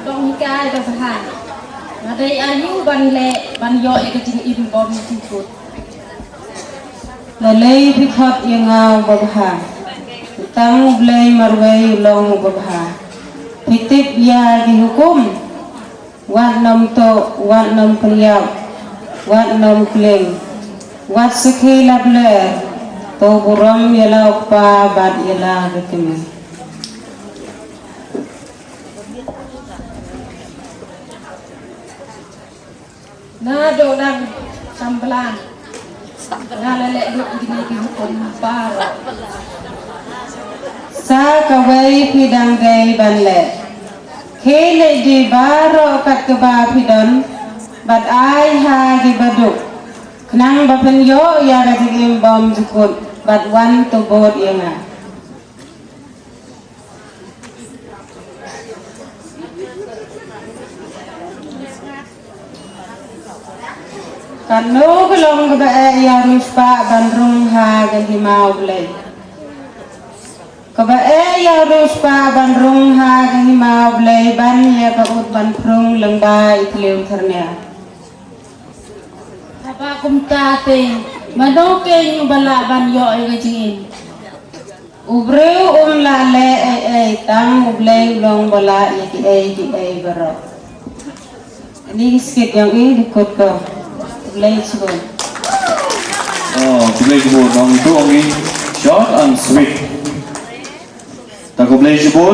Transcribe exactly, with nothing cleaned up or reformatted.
Dong hikai da bha. Nga dei aïu ban leh ban ïoh ïa ka jingim bymjukut. Lei lei phi khot ïa nga uba bha. Tang U Blei marwei u long uba bha. Phi tip ïa ki hukum. Wat nym tuh, wat nym pynïap, wat nym kling, wat sakhi lap leh, to burom ïa la u kpa bad ïa la ka kmie. Nga Dohdan Sambla. Nga la leh lut ïa kine ki hukum baroh. Sa kawei phi dang dei ban leh. Khie leit die baroh kat kaba phi don bad ai ha ki baduk. Khnang ba phin ïoh ïa ka jingim bymjukut bad wan to bud ïa nga. Kano ka long kaba eh ïa u riewspah ban rung ha ka hima U Blei? Kaba eh ïa u riewspah ban rung ha ka hima U Blei ban ïa ka ut ban phrung lyngba i thliew thyrnia. Haba kumta te, mano keiñ uba lah ban ïoh ïa ka jingim? U briew um lah leh ei ei, tang U Blei u long ba lah ïa kiei kiei baroh. Ani ki skit jong i dei kut ko. U Blei shibun. Oh, U Blei shibun, ong tu ong i short and sweet. Ta U Blei shibun.